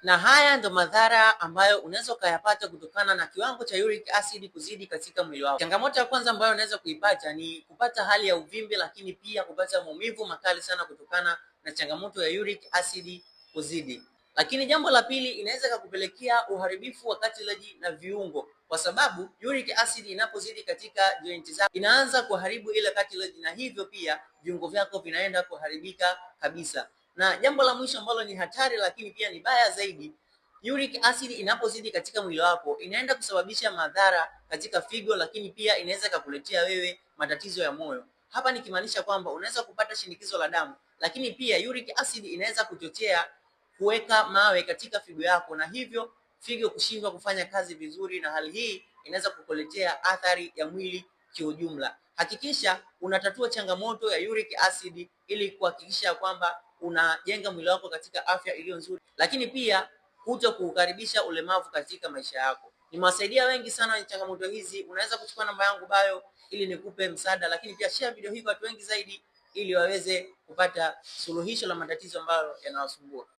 Na haya ndo madhara ambayo unaweza ukayapata kutokana na kiwango cha uric acid kuzidi katika mwili wako. Changamoto ya kwanza ambayo unaweza kuipata ni kupata hali ya uvimbe, lakini pia kupata maumivu makali sana kutokana na changamoto ya uric acid kuzidi. Lakini jambo la pili, inaweza kukupelekea uharibifu wa cartilage na viungo, kwa sababu uric acid inapozidi katika joint zako inaanza kuharibu ile cartilage, na hivyo pia viungo vyako vinaenda kuharibika kabisa. Na jambo la mwisho ambalo ni hatari lakini pia ni baya zaidi, uric acid inapozidi katika mwili wako inaenda kusababisha madhara katika figo, lakini pia inaweza kukuletea wewe matatizo ya moyo. Hapa nikimaanisha kwamba unaweza kupata shinikizo la damu, lakini pia uric acid inaweza kuchochea kuweka mawe katika figo yako na hivyo figo kushindwa kufanya kazi vizuri, na hali hii inaweza kukuletea athari ya mwili kiujumla. Hakikisha unatatua changamoto ya uric acid ili kuhakikisha kwamba unajenga mwili wako katika afya iliyo nzuri, lakini pia kuto kuukaribisha ulemavu katika maisha yako. Nimewasaidia wengi sana wenye changamoto hizi. Unaweza kuchukua namba yangu bio ili nikupe msaada, lakini pia share video hii kwa watu wengi zaidi ili waweze kupata suluhisho la matatizo ambayo yanawasumbua.